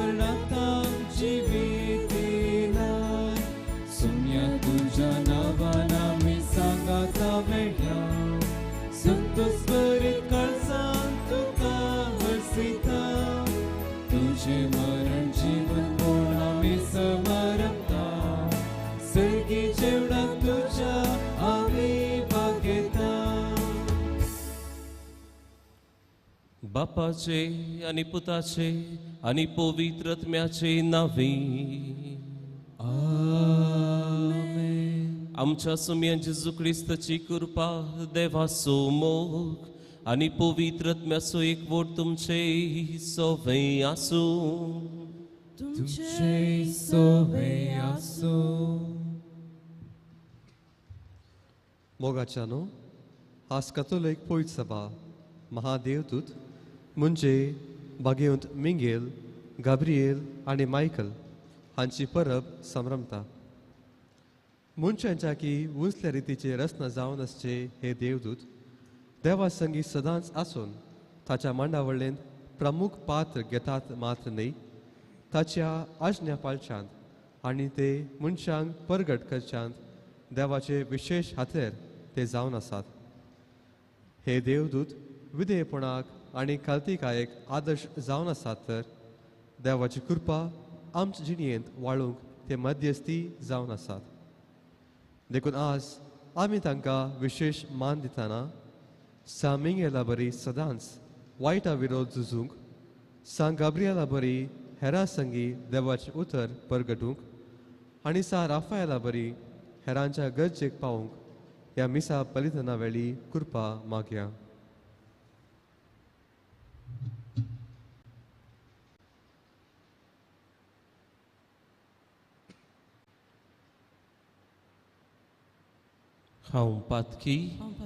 मरणांत जिवीत येयलाय. सुम्या तुज्या नांवान आमी सांगाता मेळया, संतोष बरीत काळजान तुका हरसिता. तुजें मरण जीवन म्हूण आमी समारंभता, सर्गी जेवणाक तुज्या आमी भागयता. बापाचे आनी पुताचे आनी पवित्र आत्म्याचे नांवे. आमेन. आमच्या सुम्या जेजू क्रिस्ताची कृपा, देवाचो मोग आनी पवित्र आत्म्याचो एकवट तुमचे सवय आसूं. तुमचे सवय आसूं. मोगाच्यानो, आज कथोलीक पवित्र सभा महादेवदूत म्हणजे भाग्यवंत मिंगेल, गाब्रिएल आनी मायकल हांची परब संभ्रमता. मनशांच्या की उंचल्या रितीचे रचना जावन आसचे हे देवदूत देवा संगी सदांच आसून ताच्या मांडावळेंत प्रमुख पात्र घेतात मात्र न्हय, ताच्या आज्ञा पाळच्यांत आनी ते मनशांक परगट करच्यांत देवाचे विशेश हातेर ते जावन आसात. हे देवदूत विधेयपणाक आनी खालतीकायेक आदर्श जावन आसात तर देवाची कृपा आमच्या जिणेंत वाळूंक ते मध्यस्थी जावन आसात. देखून आज आमी तांकां विशेश मान दितना सा मिंगेला बरी सदांच वायटा विरोध झुजूंक, सा गाब्रियला बरी हेरां संगी देवाचें उतर परगटूंक आनी सा राफायला बरी हेरांच्या गरजेक पावूंक ह्या मिसा बलिदाना वेळी कृपा मागया. हांव पातकी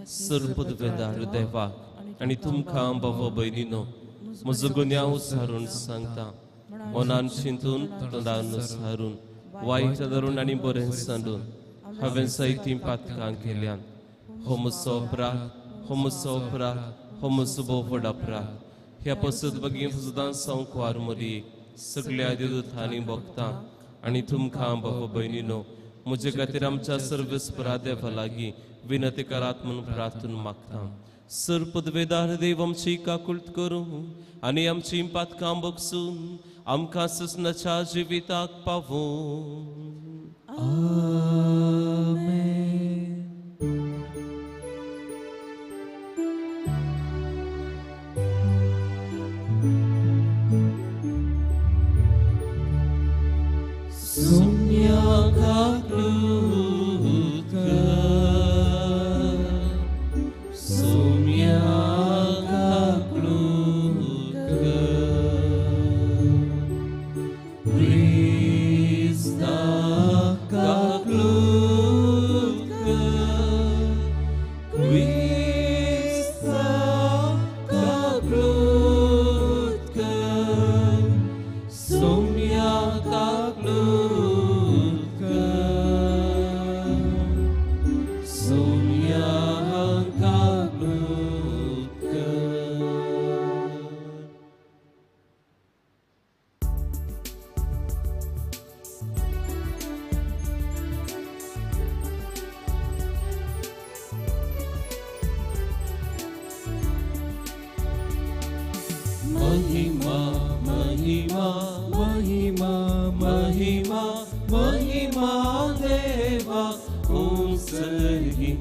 सर्पदवेदार देवाक आनी तुमकां बाबा भयणीनो म्हजो गुन्यांव सारून सांगता. मनान चिंतून तोंडान सारून वायट धरून आनी बरें सांडून हांवें जायतीं पातकां केल्यान. हो म्हजो अपराध, हो म्हजो अपराध, हो म्हजो भोव व्हड अपराध. ह्या पसत भगीन सदांच हांव कुवार मरी सगळ्या देवदूतांनी भोगता आनी तुमकां बाबा भयणीनो म्हजे खातीर आमच्या सर्वेस्परा देवा लागीं विनंती करात म्हूण प्रार्थना मागता. सर्पदवेदार देव आमची काकुळट करूं आनी आमची पातकां बगसून आमकां ससनाच्या जिविताक पावूं. आमेन. सुम्या काकूत कर, सुम्या काकूत कर, क्रिस्ता काकूत कर, क्रिस्ता काकूत कर, सुम्या काकूत कर, सुम्या काकूत कर. महिमा महिमा महिमा महिमा महिमा देवा उंसर्गी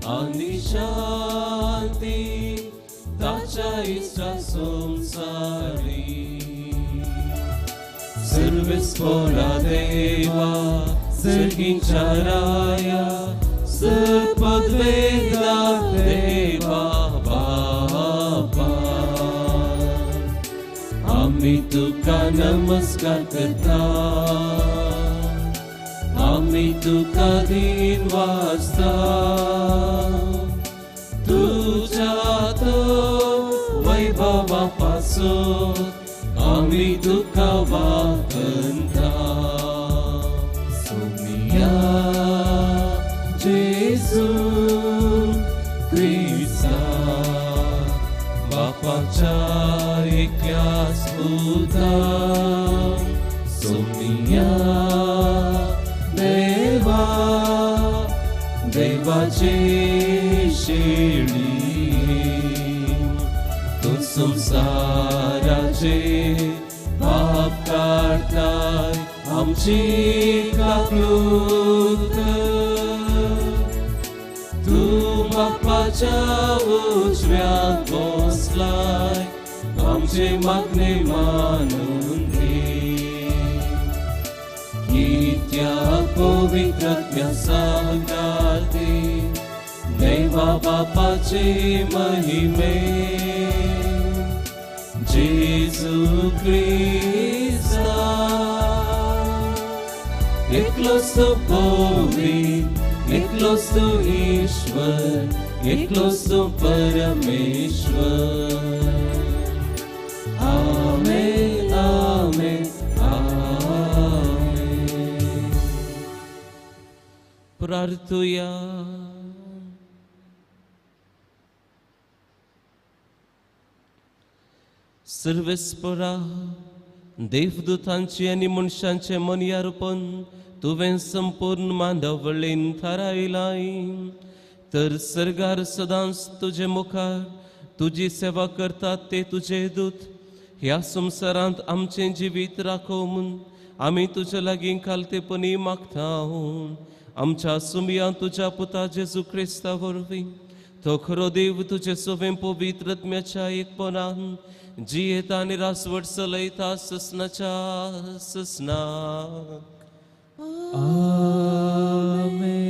आनी शांती ताच्या इश्टा संसारी. सर्वेस्परा देवा सर्गींच्या राया सर्पद्वेदा देवा बापा आमी तुका नमस्कार करता, आमी तुका दिन वाजता. तुज्या तो वैभवा पासून आमी तुका वाकंता. सुमिया जेजू क्रिस्ता बापाच्या एकल्याच पुता देवाचे शेळी तूं संवसाराचे पाप काडटाय आमची काकलूत कर. तूं बापाच्या उजव्याक बसलाय आमचे मागणे मानून घे. कित्याक पवित्र आत्म्या सांगाते देवा बापाचे महिमे जेजू क्रिस्ता एकलोच तूं पवित्र एकलोच तूं ईश्वर एकलोच तूं परमेश्वर. आमेन आमेन आमेन. प्रार्थुया. सर्वेस्परा देवदूतांची आनी मनशांचे मनयार्पण तुवें संपूर्ण मांडवळीन थारायलाय तर सर्गार सदांच तुजे मुखार तुजी सेवा करतात ते तुजे दूत ह्या संवसारांत आमचें जिवीत राखो म्हूण आमी तुजे लागीं खालतेपणी मागता. आमच्या सुमया तुज्या पुता जेजू क्रिस्ता वरवीं तो खरो देव तुजे सोवें पवित्र आत्म्याच्या एकपणान जियेता आनी रासवट चलयता ससनाच्या ससनाक. आमेन.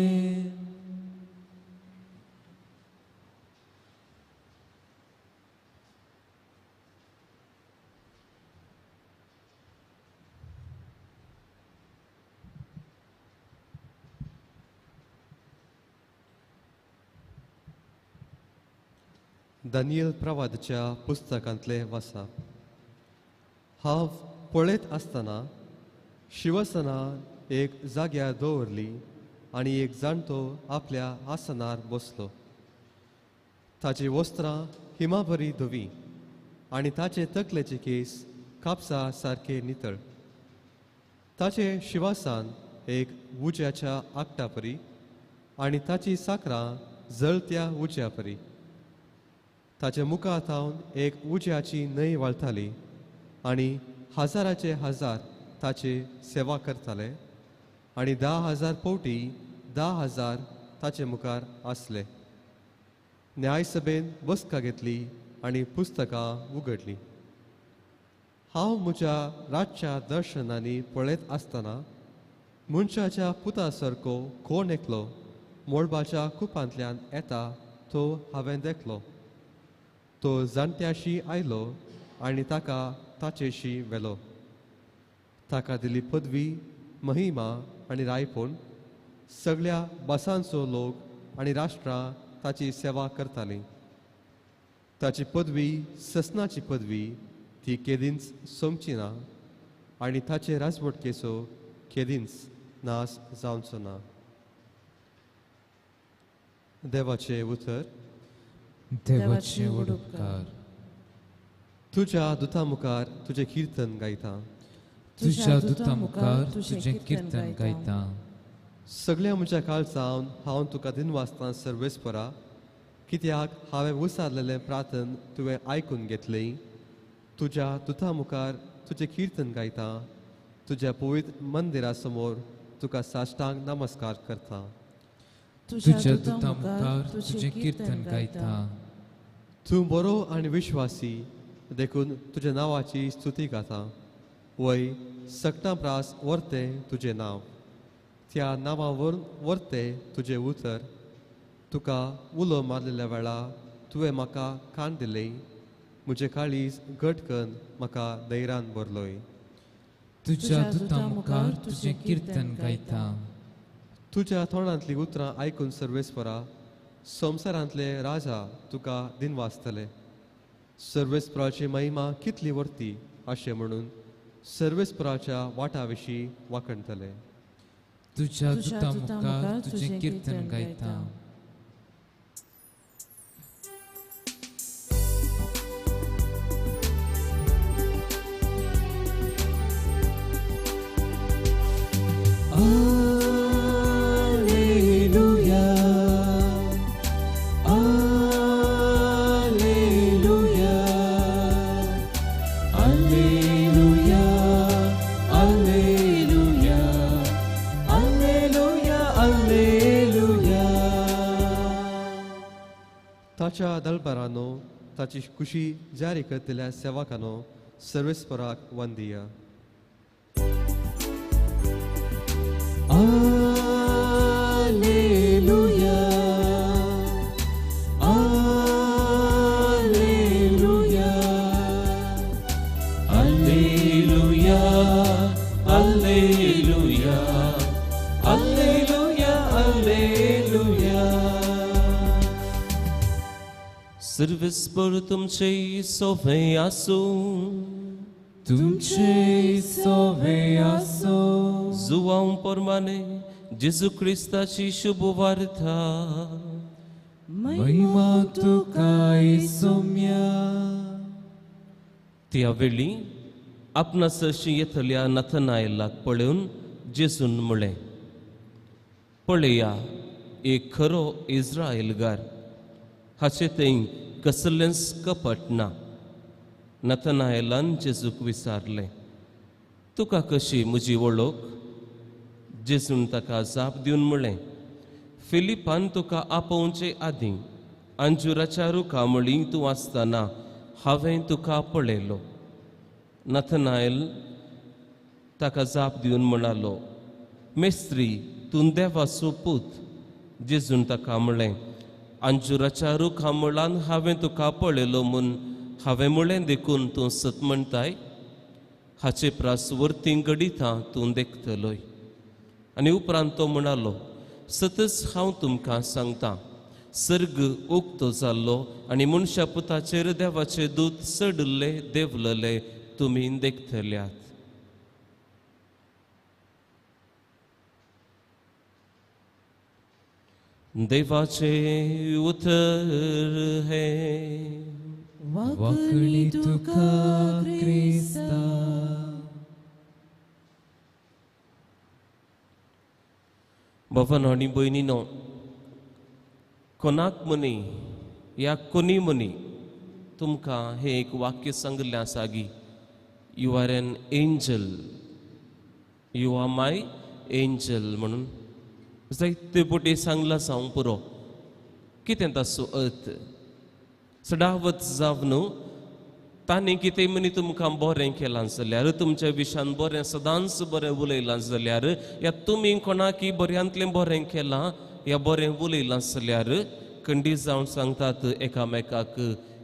दानियल प्रवादाच्या पुस्तकांतले वाचप. हांव पळयत आसतना शिवसना एक जाग्यार दवरली आनी एक जाणटो आपल्या आसनार बसलो. ताची वस्त्रां हिमाबरी धवी आनी ताचे तकलेचे केस कापसा सारके नितळ. ताचे शिवासान एक उज्याच्या आकटापरी आनी ताची साकरां जळत्या उज्यापरी. ताचे मुखार थावन एक उज्याची न्हंय व्हाळटाली आनी हजाराचे हजार ताची सेवा करताले आनी 10,000 पवटी 10,000 ताचे मुखार आसले. न्यायसभेन बसका घेतली आनी पुस्तकां उगडलीं. हांव म्हज्या रातच्या दर्शनांनी पळयत आसतना मनशाच्या पुता सारको कोण एकलो मळबाच्या कुपांतल्यान येता तो हांवें देखलो. तो जाणट्याशी आयलो आनी ताका ताचेशी व्हेलो. ताका दिली पदवी महिमा आनी रायपूण. सगळ्या भासांचो लोक आनी राष्ट्रां ताची सेवा करतालीं. ताची पदवी ससनाची पदवी ती केदींच सोंपची ना आनी ताचे राजवटकेचो केदींच नाश जावचो ना. देवाचें उतर. देवाचे उपकार. तुज्या दुता मुखार तुजें किर्तन गायता. तुज्या दुता मुखार तुजें किर्तन गायता. सगळ्या म्हज्या काळजान हांव तुका दिनवासता सर्वेस्परा, कित्याक हांवें उसारलेलें प्रार्थन तुवें आयकून घेतलें. तुज्या दुता मुखार तुजें किर्तन गायता. तुज्या पवित्र मंदिरा समोर तुका साष्टांग नमस्कार करता. तुज्या दुता मुखार तुजें किर्तन गायता. तूं बरो आनी विश्वासी देखून तुज्या नांवाची स्तुती गाता. वय सगटां प्रास वर्तें तुजें नांव, त्या नांवा वर्तें तुजें उतर. तुका उलो मारलेल्या वेळा तुवें म्हाका कान दिलें. म्हजें काळीज घट करून म्हाका धैर्यान भरलोय. तुज्या दुता मुखार तुजें किर्तन गायता. तुज्या तोंडांतलीं उतरां आयकून सर्वेस्परा संवसारांतले राजा तुका दिनवासतले. सर्वेस्पराची महिमा कितली वर्ती अशें म्हणून सर्वेस्पराच्या वाटा विशीं वाखणतले. तुज्या दुता मुखार तुजें किर्तन गायता. Alleluia. ताच्या दलबरानो ताची खुशी जारी करतल्या सेवकानो सर्वेस्पराक वंदिया. Alleluia, Alleluia, Alleluia, Alleluia, Alleluia, Alleluia. सर्वेस्पर तुमचे सोवे आसूं, तुमचे सोवे आसूं. जुवांव प्रमाणे जेजू क्रिस्ताची शुभ वार्ता. महिमा तुका सोम्या. त्या वेळी आपणा सरशी येतल्या नथनायलाक पळोवन जेजून म्हळें, पळया एक खरो इस्रायलगार, हाचे थंय कसलेंच कपट ना. नथनायलान जेजूक विचारलें, तुका कशी म्हजी वळख? जेजून ताका जाप दिवन म्हळें, फिलिपान तुका आपोवचे आदीं अंजुराच्या रुखा मुळीं तूं आसतना हांवें तुका पळयलो. नथनायल ताका जाप दिवन म्हणालो, मेस्त्री, तूं देवाचो पूत. जेजून ताका म्हळें, अंजुराच्या रुखा मुळान हांवें तुका पळयलो म्हूण हांवें म्हळें देखून तूं सत म्हणटाय? हाचे प्रास वरतीं घडितां तूं देखतलोय. आनी उपरांत तो म्हणालो, सतच हांव तुमकां सांगता, सर्ग उक्तो जाल्लो आनी मनशा पुताचेर देवाचे दूत चडिल्ले देंवलले तुमी देखतल्यात. देवाचे उतर हें. वाकणी तुका क्रिस्ता. बाबांनो आनी भयणीनो, कोणाक मनी या कोणी मनी तुमकां हें एक वाक्य सांगिल्लें आसा की you are an angel, you are my angel म्हणून जायते पटी सांगलां जावंक पुरो. कितें ताचो अर्थ? सदावत जावन तांणी कितें म्हणी तुमकां बरें केलां जाल्यार, तुमच्या विशान बरें सदांच बरें उलयलां जाल्यार, या तुमी कोणाकी बऱ्यांतलें बरें केलां या बरें उलयलां जाल्यार खंडीत जावन सांगतात एकामेकाक,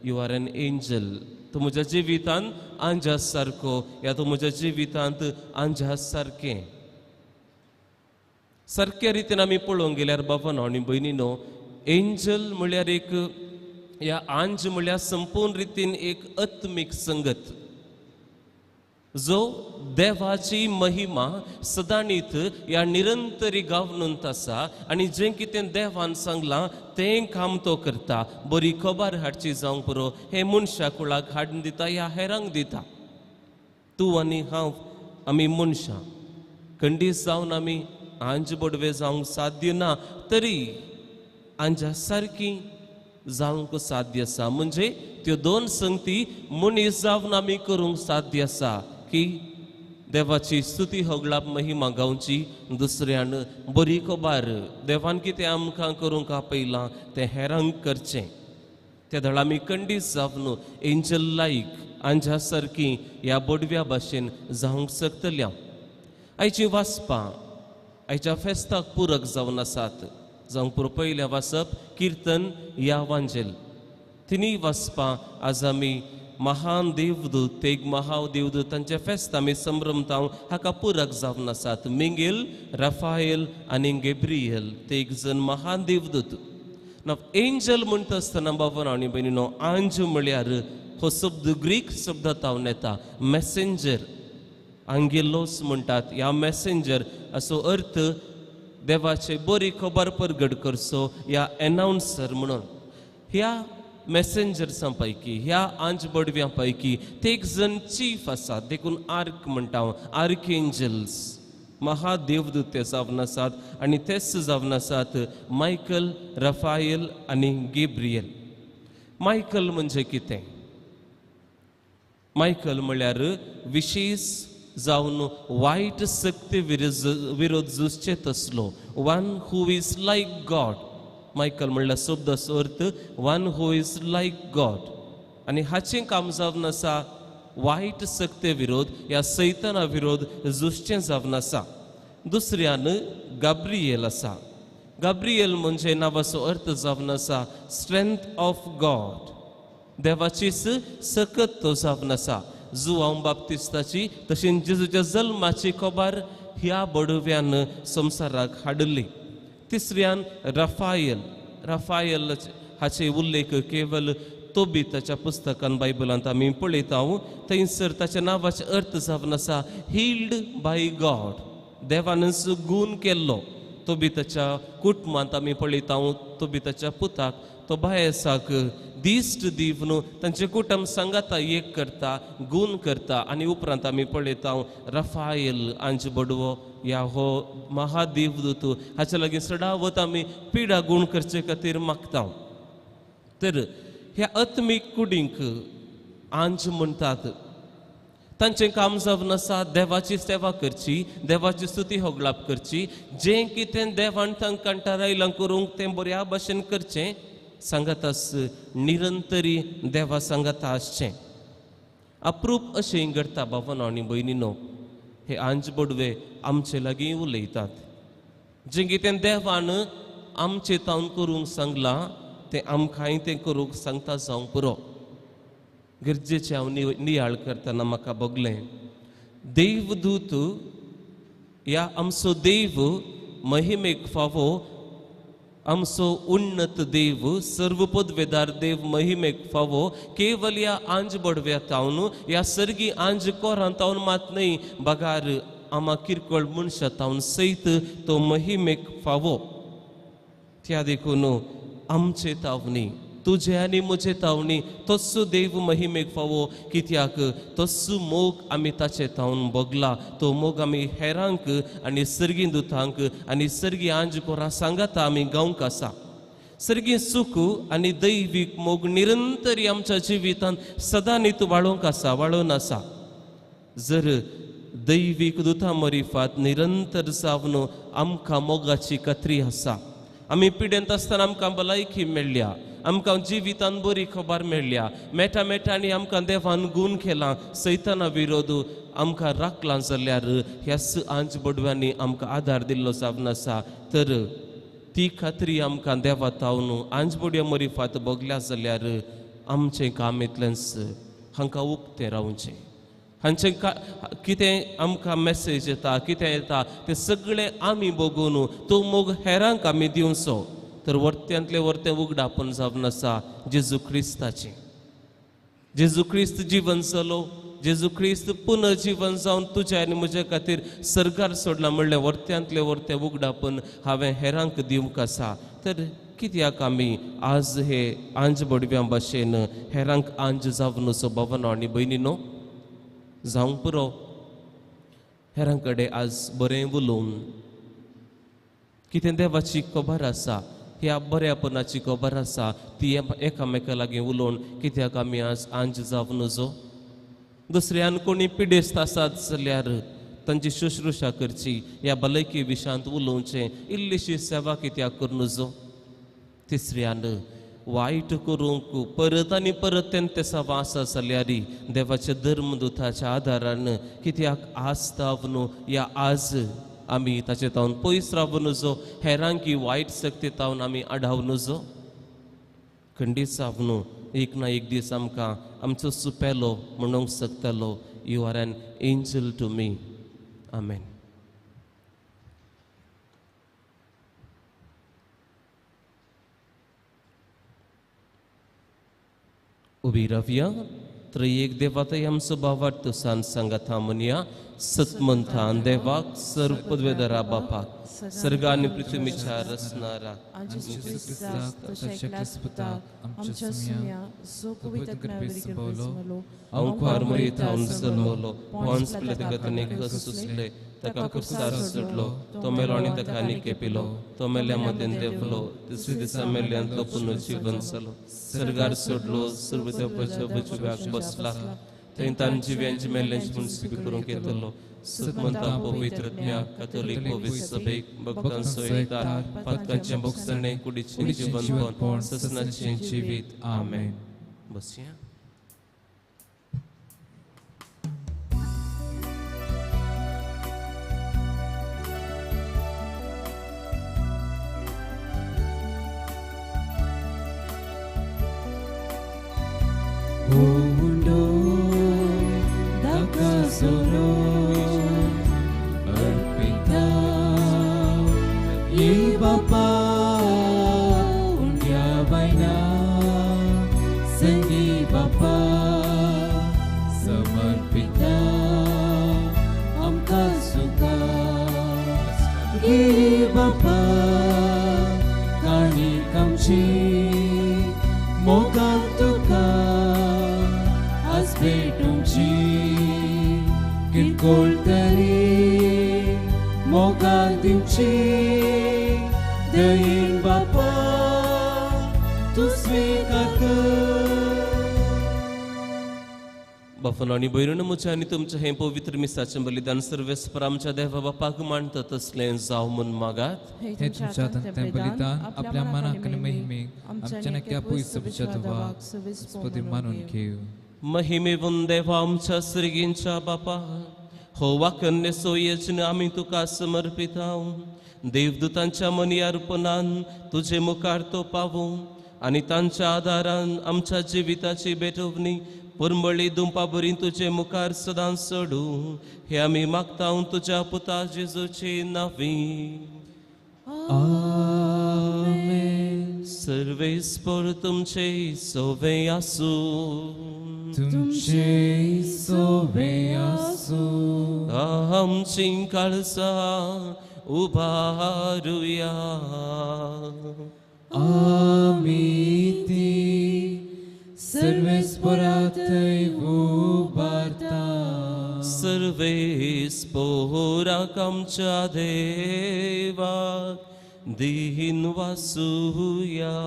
you are N angel, तूं म्हज्या जिवितांत आंजा सारको या तूं म्हज्या जिवितांत आंजा सारकें. सारक्या रितीन आमी पळोवंक गेल्यार बाबांनो आनी भयणीनो, एंजल म्हळ्यार एक या आंज म्हळ्यार संपूर्ण रितीन एक आत्मीक संगत, जो देवाची महिमा सदांनीत या निरंतरी गावनूंत आसा आनी जें कितें देवान सांगलां तें काम तो करता. बरी खबर हाडची जावंक पुरो हें मनशा कुळाक हाडून दिता या हेरांक दिता. तूं आनी हांव आमी मनशां, खंडीत जावन आमी आंज बडवे जावंक साध्य ना, तरी आंजा सारकी जावंक साध्य आसा. म्हणजे त्यो दोन संगती मनीस जावन आमी करूंक साध्य आसा की देवाची स्तुती होगळाप महिमा गावची, दुसऱ्यान बरी खबर देवान कितें आमकां करूंक आपयलां तें हेरांक करचें. त्या दळ आमी खंडीत जावन एंजल लायक आंजा सारकी ह्या बडव्या भाशेन जावंक शकतल्या. आयची वाचपां आयच्या फेस्ताक पुरक जावन आसात. जावंक पुरो पयलें वाचप किर्तन या वांजेल, तिनूय वाचपां आज आमी महान देवदूत तेग महादेवदूत तांचे फेस्त आमी संभ्रमता हाका पुरक जावन आसात. मिंगेल, राफायल आनी गेब्रियल तेग जण महान देवदूत. एंजल म्हणटा आसतना बाबांनो आनी भयणीनो, आंज म्हळ्यार हो शब्द ग्रीक शब्दांत येता, मॅसेंजर, आंगेलोस म्हणटात. ह्या मॅसेंजर असो अर्थ देवाचे बरी खबर परगट करचो ह्या एनाउन्सर म्हणून. ह्या मॅसेंजर्सां पैकी, ह्या आंज बडव्यां पैकी ते एक जण चीफ आसात, देखून आर्क म्हणटा, आर्क एंजल्स महादेवदूत ते जावन आसात आनी तेच जावन आसात मायकल, रफायल आनी गेब्रियल. मायकल म्हणजे कितें? मायकल म्हळ्यार विशेष जावन वायट शक्ती विरोध झुजचे तसलो, one who is like God. Michael म्हणल्यार शब्दाचो अर्थ one who is like God. आनी हाचें काम जावन आसा वायट सक्ते विरोध ह्या सैताना विरोध झुजचें जावन आसा. दुसऱ्यान गाब्रियल आसा. गाब्रियल म्हणजे नांवाचो अर्थ जावन आसा स्ट्रेंथ ऑफ गॉड, देवाचीच सकत तो जावन आसा. जुआंव बाप्तिस्ताची तशेंच जेजूच्या जल्माची खबर ह्या बडव्यान संवसाराक हाडिल्ली. तिसऱ्यान रफायल. रफायल हाचे उल्लेख केवल तोबिताच्या पुस्तकान बायबलांत आमी पळयता. थंयसर ताच्या नांवाचे अर्थ जावन आसा हिल्ड बाय गॉड, देवानच गूण केल्लो. तोबिताच्या कुटुंबांत आमी पळयता तोबिताच्या पुताक तो बायसाक दिश्ट दिवन तांचे कुटुंब सांगाता एक करता, गूण करता. आनी उपरांत आमी पळयता रफायल आंज बडवो ह्या हो महादेवदूत हाचे लागीं सदावत आमी पिडा गूण करचे खातीर मागता. तर ह्या आत्मीक कुडींक आंज म्हणटात. तांचें काम जावन आसा देवाची सेवा करची, देवाची स्तुती होगळाप करची, जें कितें देवान तांकां थारायलां करूंक तें बऱ्या भशेन करचें, सांगातास निरंतरी देवा सांगाता आसचें. अप्रूप अशें घडटा भावनो आनी भयणीनो, हे आंज बडवे आमचे लागीं उलयतात. जें कितें देवान आमचें तावन करूंक सांगलां तें आमकांय तें करूंक सांगता जावंक पुरो. गरजेचें हांव नियाळ करतना म्हाका भोगलें देवदूत ह्या आमचो देव महिमेक फावो, आमचो उन्नत देव सर्व पदवेदार देव महिमेक फावो केवल ह्या आंज बडव्या तावन ह्या सर्गी आंज कोरां तावन मात न्हय, बगार आमा किरकोळ मनशां तावन सयत तो महिमेक फावो. त्या देखून आमचे तावनी, तुजे आनी म्हजे तावणी तस्सो देव महिमेक फावो, कित्याक तस्सो मोग आमी ताचे तावन भोगला. तो मोग आमी हेरांक आनी सर्गी दुतांक आनी सर्गी आंज कोरां सांगाता आमी गावंक आसा. सर्गी सुख आनी दैवीक मोग निरंतरी आमच्या जिवितांत सदां नीत वाळोवंक आसा, वाळोवन आसा. जर दैवीक दुतां मरिफात निरंतर जावन आमकां मोगाची खात्री आसा. आमी पिडेंत आसतना आमकां भलायकी मेळ्ळ्या, आमकां जिवितान बरी खबर मेळ्ळ्या, मेटा मेटांनी आमकां देवान गूण केलां, सैताना विरोध आमकां राखलां जाल्यार ह्याच आंज बडव्यांनी आमकां आदार दिल्लो जावन आसा. तर ती खात्री आमकां देवा तावन आंज बडव्या मरिफात भोगल्या जाल्यार आमचें काम इतलेंच हांकां उक्तें रावचें. हांचें कितें आमकां मॅसेज येता, कितें येता तें सगळें आमी बघून तो मोग हेरांक आमी दिवचो. तर वर्त्यांतलें वर्तें उगडापण जावन आसा जेजू क्रिस्ताचें. जेजू क्रिस्त जिवन जालो, जेजू क्रिस्त पुनर्जिवन जावन तुज्या आनी म्हज्या खातीर सर्गार सोडला म्हणलें वर्त्यांतलें वर्तें उगडापण हांवें हेरांक दिवंक आसा. तर कित्याक आमी आज हे आंज बडव्यां भाशेन हेरांक आंज जावन असो भावनो आनी भयणीनो जावंक पुरो. हेरां कडेन आज बरें उलोवन कितें देवाची खबर आसा, ह्या बऱ्यापणाची खबर आसा ती एकामेका लागीं उलोवन कित्याक आमी आज आंज जावं नजो. दुसऱ्यान कोणी पिडेस्त आसात जाल्यार तांची शुश्रूषा करची, ह्या भलायकी विशयांत उलोवचें, इल्लीशी सेवा कित्याक करूं नजो. तिसऱ्यान वायट करूंक परत आनी परत तें सवा आसा जाल्यार देवाच्या धर्मदुताच्या आदारान कित्याक आज तावन या आज आमी ताचे तावन पयस रावूं नजो, हेरांकी वायट शक्ती तावन आमी आडावं नजो. खंडीत जावन एक ना एक दीस आमकां आमचो सुपेलो म्हणूंक शकतलो, you are an angel to me. Amen. उबी रावया. त्रयेक देवातय आमचो भावार्थ सान सांगाता म्हणया. सतमंथान देवाक सर्व पदवेदारा बापाक सर्ग आनी पृथ्वीच्या रचणारा अंकुर मरितावन जल्मलो, पोन्स पिलाताक सुसले, ताका कुर्सार चडलो, तो मेलो आनी ताका आनी केपिलो, तो मेल्या मदेन देंवलो, तिसऱ्या दिसा मेल्ल्यांतलो पुनर्जीवन जालो, सर्गार चडलो, सर्व देवाच्या उजव्याक बसला, थंय ताण जिव्यांची मेल्ल्यांची मुनसिपी करूंक येतलो. सतमंता पवित्र कातोलीक पवित्र सभेक भक्तांचो एकतार पातकांचें भोगसणें कुडीचें जिवनपण ससनाचें जिवीत. आमेन. बसया. बाफांनो आनी भयणींनो, म्हज्या आनी तुमचें हें पवित्र मिसाचें बलिदान सर्वेस्पर आमच्या देवा बापाक मांडटा तसलें जावं म्हूण मागात. हें तुमच्या हातांतलें बलिदान आपल्या मनाक आनी महिमेक आमच्या नक्या पयस देवाक मानून घेवं. महिमेवून देवा आमच्या सर्गींच्या बापा, हो वाकन्य सोयेचन आमी तुका समर्पिता. देवदूतांच्या मनी अर्पणान तुजे मुखार तो पावूं आनी तांच्या आदारान आमच्या जिविताची भेटवणी पुरमळी दुंपा बरी तुजे मुखार सदां सोडूं, हे आमी मागता तुज्या पुता जेजूचे नांवी. आमेन. सर्वेस्पर तुमचे सोवे आसूं. तुमचे सोवे आसूं. आमची काळसा उबारुया. आमी ती सर्वेस्परा थंय उबारता. सर्वेस्पोराक आमच्या देवाक दीन वासुया.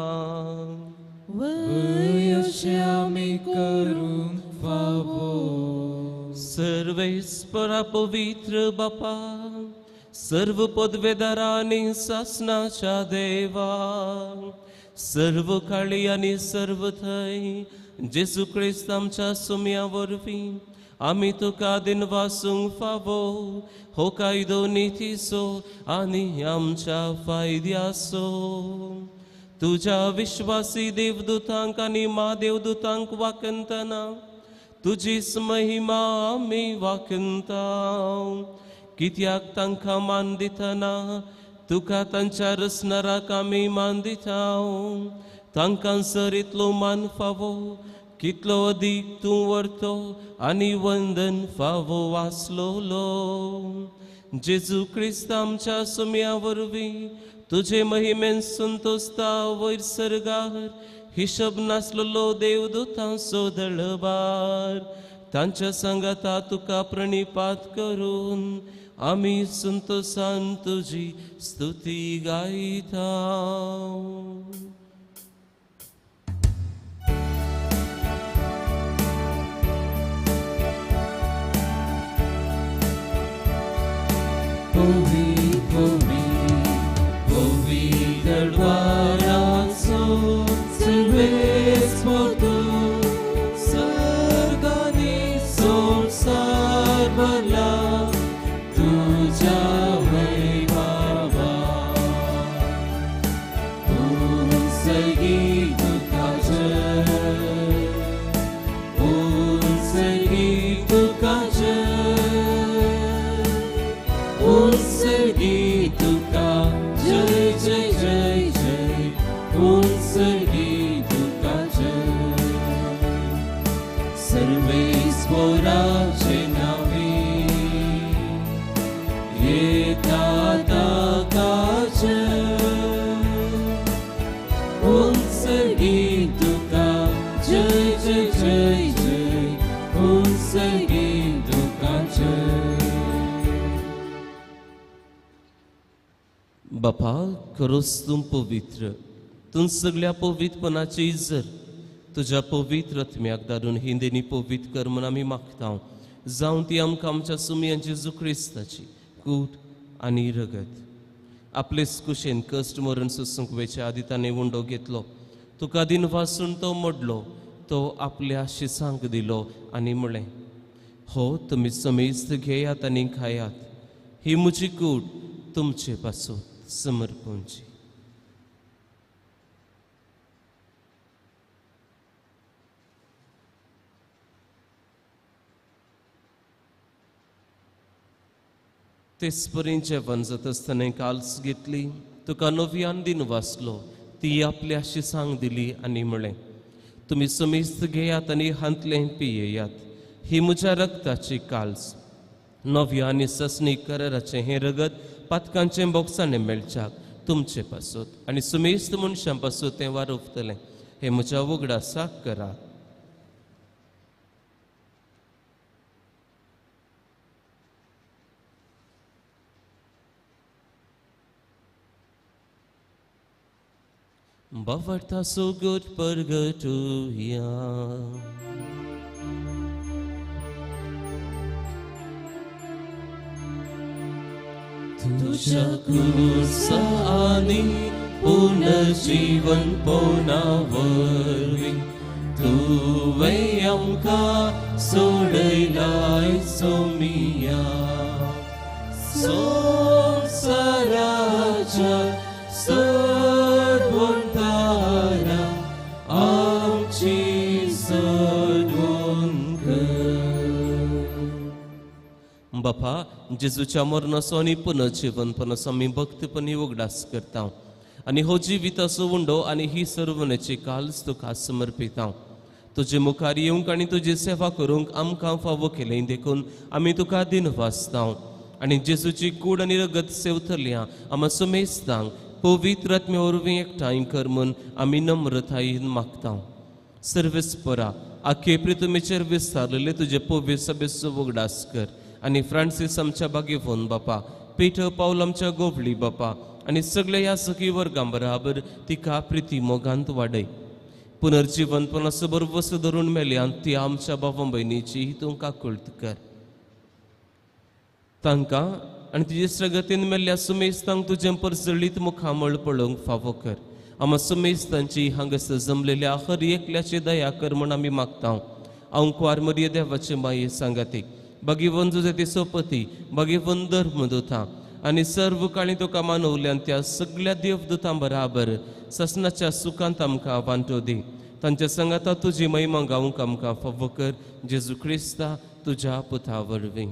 वय अशें आमी करूंक फावो. सर्वेस्परा पवित्र बापा, सर्व पदवेदारा आनी सासनाच्या देवा, सर्व काळी आनी सर्व थंय जेजू क्रिस्त आमच्या सुम्या वरवीं आमी तुका दिनवासूंक फावो. हो कायदो नितीचो आनी आमच्या फायद्याचो. तुज्या विश्वासी देवदूतांक आनी म्हादेवदूतांक वाकंतना तुजीच महिमा आमी वाकंता. कित्याक तांकां मान दितना तुका तांच्या रसनाराक आमी मान दिता. तांकां सर इतलो मान फावो कितलो अदीक तूं व्हरतो आनी वंदन फावो आसलोलो. जेजू क्रिस्त आमच्या सुम्या वरवीं तुजे महिमेन संतोसता वयर सर्गार हिशोब नासलेलो देवदूतांचो दळबार तांच्या सांगाता तुका प्रणिपात करून आमी संतोसान तुजी स्तुती गायता. पवी पवी पवी दरबाराचो सर्वेस्पर तूं सर्गांनी संवसार भरला तुज्या वैभवा. उत्सर्गी तुका जय, उत्सर्गी तुका जय, उत्सर्गी तुका जय जय जय जय, उत्सर्गी तुका जय. सर्वेस्पराचे नावे येता ताका जय, उत्सर्गी तुका जय जय जय जय, उत्सर्गी तुका जय. बापा, खरोच तूं पवित्र, तूं सगळ्या पवित्रपणाची जर तुज्या पवित्र आत्म्याक धाडून ही देणी पवित्र कर म्हूण आमी मागता. जावं ती आमकां आमच्या सुमयान जेजू क्रिस्ताची कूट आनी रगत. आपलेच कुशेन कश्ट मरण सोसूंक वेच्या आदी ताणें उंडो घेतलो, तुका दिन वासून तो मोडलो, तो आपल्या शिसांक दिलो आनी म्हळें, हो तुमी समेस्त घेयात आनी खायात, ही म्हजी कूट तुमचे पासून समर्पणची. तेच परी जेवण जाता आसतना काल्स घेतली, तुका नव्यान दिन वाचलो, ती आपल्या शिसांक दिली आनी म्हळें, तुमी समेस्त घेयात आनी हांतलें पियेयात, ही म्हज्या रक्ताची काल्स, नव्या आनी ससनी कराराचें हें रगत पातकांचें बोगसाणें मेळच्याक तुमचे पासत आनी समेस्त मनशां पासत तें वारोवतलें. हें म्हज्या उगडासाक करात. बावर्ता सुगूर परगटुया. तुझ्या क्रुसा आनी पुनर्जीवन पोना वरवीं तुवें आमकां सोडयलाय सोमिया. संवसाराच्या सोडवणदारा आमची सोडवण कर. बापा, जेजूच्या मरणाचो आनी पुनर्जीवनपणाचो आमी भक्तपणी उगडास करता आनी हो जिविताचो उंडो आनी ही सर्वण्याची काल्स तुका समर्पिता. तुजे मुखार येवंक आनी तुजी सेवा करूंक आमकां फावो केलें देखून आमी तुका दिन वाचता आनी जेजूची कूड आनी रगत सेवतल्या आमा समेस्तांक पवित्र आत्म्या वरवीं एकठांय कर म्हूण आमी नम्रतायेन मागता. सर्वेस्परा, आखे प्रितुमेचेर विस्तारलेले तुजे पवित्र सभेचो उगडास कर आनी फ्रांसीस आमच्या बागेवन बापा, पीटर पावल आमच्या गोवली बापा आनी सगळ्या ह्या सखी वर्गां बराबर तिका प्रिती मोगांत वाडय. पुनर्जीवनपणाचो बरवस धरून मेल्यान ती आमच्या बाबा भयणीची तूं काकुळट कर. तांकां आनी तुजे सगतीन मेल्ल्या सुमेस्तांक तुजें परजळीत मुखामळ पळोवंक फावो कर. आमा सुमेस्तांची हांगासर जमलेल्या हर एकल्याची दया कर म्हूण आमी मागता. हांव कुवार मरिये देवाचे माये सांगाती, भगिवन जुजेती सोपती, भगिवन धर्मदुतां आनी सर्व काळी तुका मानवल्यान त्या सगळ्या देवदुतां बराबर ससनाच्या सुखांत आमकां वांटो दी. तांच्या सांगाता तुजी महिमा गावंक आमकां फावो कर, जेजू क्रिस्ता तुज्या पुता वरवीं.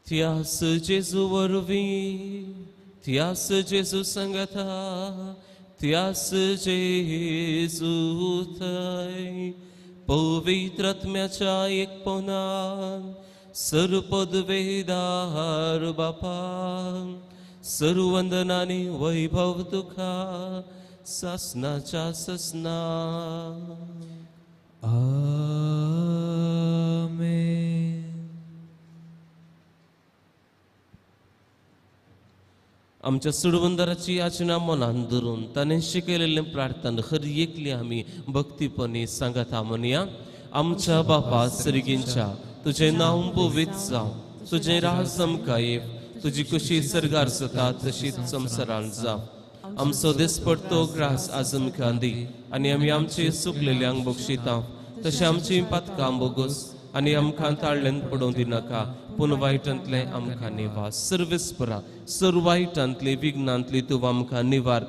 त्यास जेजू वरवीं, त्यास जेजू सांगाता, त्यास जेजू थंय पवित्र आत्म्याच्या एकपणान सर्वपदवेदार बापा, सर्ववंदनानी वैभव तुका ससनाच्या ससना. आमेन. आमच्या सुडवंदराची याचना मनान धरून ताणें शिकयलेलें प्रार्थना हर एकली आमी भक्तीपणी सांगाता म्हणया. आमच्या बापा सर्गींच्या, तुजें नांव पवित्र जावं, तुजें राज आमकां येव, तुजी कुशी सर्गार जाता तशीच संवसारांत जावं. आमचो दिसपडतो ग्रास आज आमकां दी आनी आमी आमचे सुकलेल्यांक बक्षिता तशें आमची पातकां बोगोस आनी आमकां ताळ्ळेन पडोवंक दिनाका, पूण वायटांतलें आमकां निवार. सर्वेस्परा, सर्व वायटांतली विघ्नांतली तूं आमकां निवार.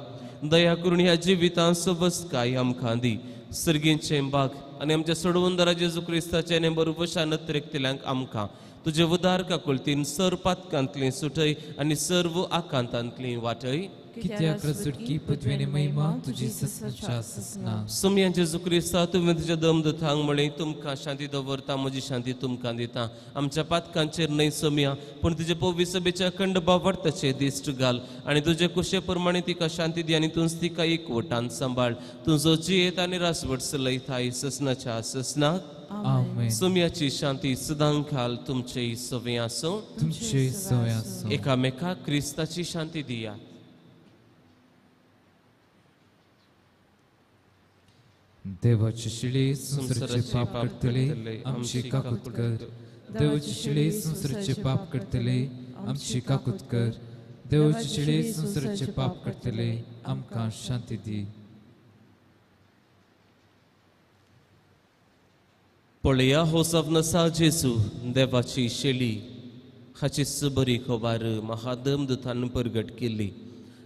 दया करून ह्या जिवितांत सवस्काय आमकां दी. सर्गींचें बाग आनी आमच्या सोडवंदरा जेजू क्रिस्ताचें आनी बरोबर नत्रेकतल्यांक आमकां तुजे उदार काकुळतीन सर्व पातकांतली सुटय आनी सर्व आकांतांतली वाटय. कित्याक सुटकी पृथ्वीने महिमा तुजी ससनाच्या ससना. सोमया जेजू क्रिस्ता, तुवें तुज्या दमदुतांक म्हळें, तुमकां शांती दवरता, म्हजी शांती तुमकां दिता. आमच्या पातकांचेर न्हय सोमया, पूण तुजे पवित्र सभेच्या अखंड भावार्थाचेर दिश्ट घाल आनी तुजे कुशे प्रमाणे तिका शांती दी आनी तूंच तिका एकवटान सांबाळ. तुजो जियेत आनी रासवट चलयताय ससनाच्या ससनाक. आमेन. सोमयाची शांती सदां खाल तुमचे सवय आसूं, तुमचे सवय आसूं. एकामेकाक क्रिस्ताची शांती दिया. देवाची शिळी संवसाराचे पाप करतले आमची काकूत कर. देवाची शिळी संवसाराचे पाप करतले आमची काकूत कर. देवाची शिळी संवसाराचे पाप करतले आमकां शांती दी. पळया हो सवनसा जेजू देवाची शेली हाची सबरी खबर महादम दुतान परगट केली.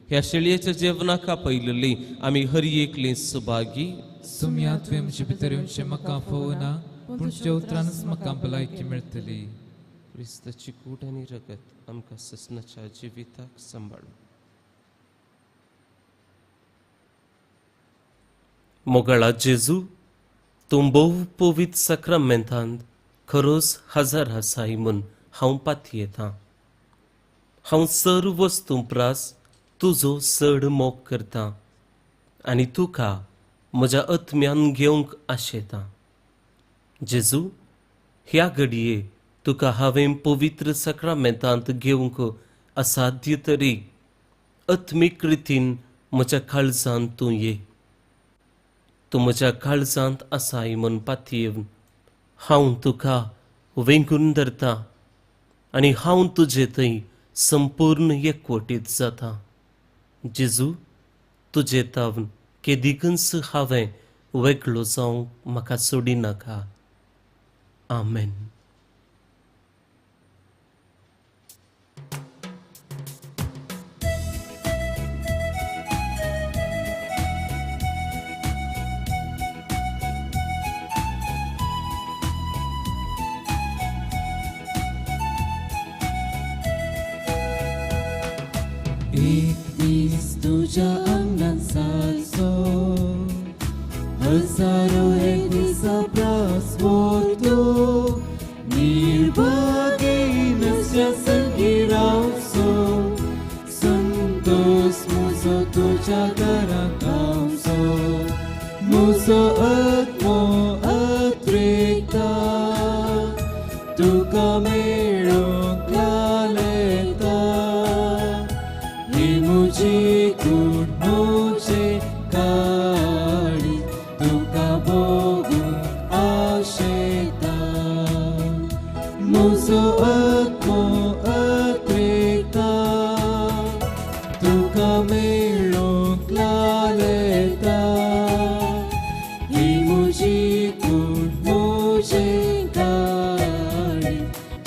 ह्या शेळयेच्या जेवणाक आपयलेली आमी हर एकली सुभागी. सुम्या तुवें म्हजे भितर येवचें म्हाका फोवना, पूण तुज्या उतरानच म्हाका भलायकी मेळटली. क्रिस्ताची कूड आनी रगत आमकां ससनाच्या जिविताक सांबाळू. मोगाळा जेजू, तूं भोव पवित्र साक्रामेंतांत खरोच हजार आसाय म्हूण हांव पातयेतां. हांव सर्व वस्तूं प्रास तुजो चड मोग करतां आनी तुका म्हज्या आत्म्यान घेवंक आशेतां. जेजू, ह्या घडये तुका हांवें पवित्र साक्रामेंतांत घेवंक असाध्य तरी आत्मीक रितीन म्हज्या काळजांत तूं ये. तूं म्हज्या काळजांत आसाय म्हूण पातयेवन हांव तुका वेंगून धरता आनी हांव तुजे थंय संपूर्ण एकवटीत जाता. जेजू, तुजे तावन केदिकूच हांवें वेगळो जावंक म्हाका सोडिनाका. आमेन. एक दीस तुझ्या आंगणात सारचो हजारो एक दिसा प्रास वतो निर्भागेन संगी रावचो संतोष मुजो तुझ्या घरांत गावचो मुजो आत्मो अत्रेकता तुका मेळोंक लालेता. मुझी कूड मुझे काळी तुका भोगूंक आशेता. मुजो आत्मो अत्रेकता तुका मेळोंक लालेता. ही मुझी कूड मुझे काळी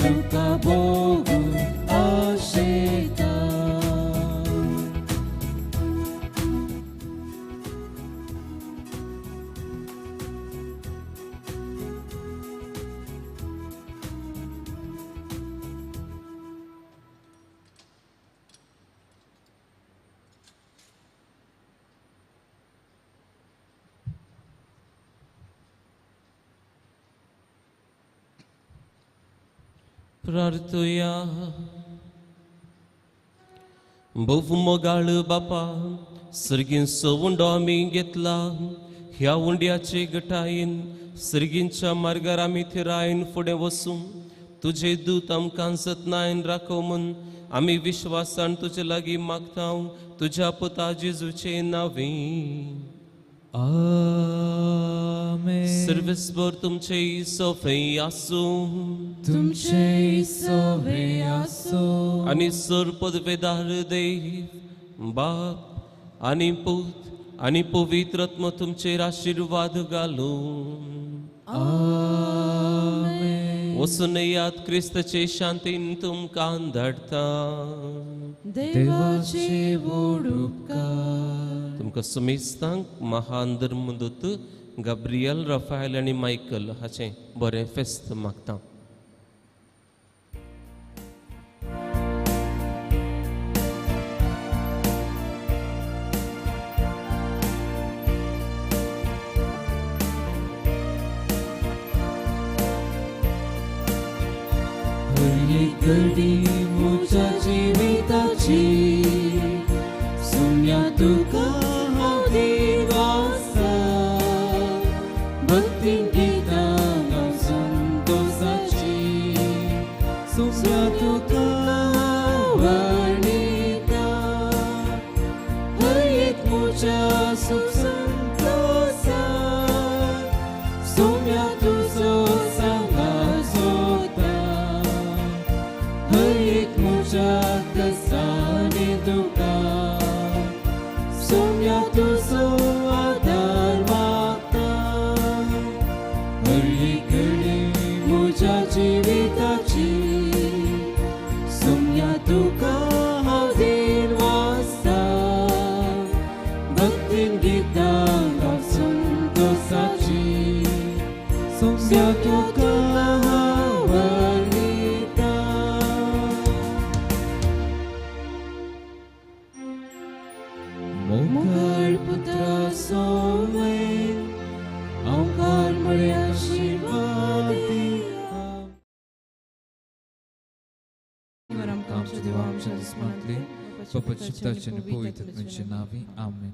तुका भोगूंक आशेता. प्रार्थुया. भोव मोगाळ बापा, सर्गींचो उंडो आमी घेतला. ह्या उंड्याचे गटायेन सर्गींच्या मार्गार आमी थिरायन फुडें वसूं. तुजे दूत आमकां जतनायन राखो म्हूण आमी विश्वासान तुजे लागीं मागता, तुज्या पुता जेजूचे नांवी. आमेन. सर्वेस्पर तुमचे सोफे आसूं. तुमचे सोवे आसूं. आनी सर पदवेदार देव बाप आनी पूत आनी पवित्र आत्मो तुमचेर आशिर्वाद घालूं. आमेन. वचून येयात, क्रिस्ताचे शांतीन तुमकां धाडटा. देवाचे व्हड उपकार. तुमकां समेस्तांक महान धर्मदूत गाब्रियल, राफायल आनी मायकल हाचें बरें फेस्त मागता. घडी म्हज्या जिविताची सुम्या तुका हांव देवासा भक्ती गितां हांव संतोषाची सुम्या तुका वर्णिता. हर एक म्हज्या सुख संतोषा एक म्हज्या कसानी दुकां सोम्या तुजो आदार मागता हर एक घडी म्हज्या जिविताची सोम्या तुका हांव दिन वाचता भक्तीन गितां गावन संतोसाची सोम्या तुका हांव वर्णिता. मोगाळ पुत्रा सोमे ओंकार म्हळे आशिर्वाद दिया. आमच्या आमच्या देवा आमच्या दुस्मांतले बापा चित्ताचे आणि पवित्र आत्म्याचे नावे आमेन.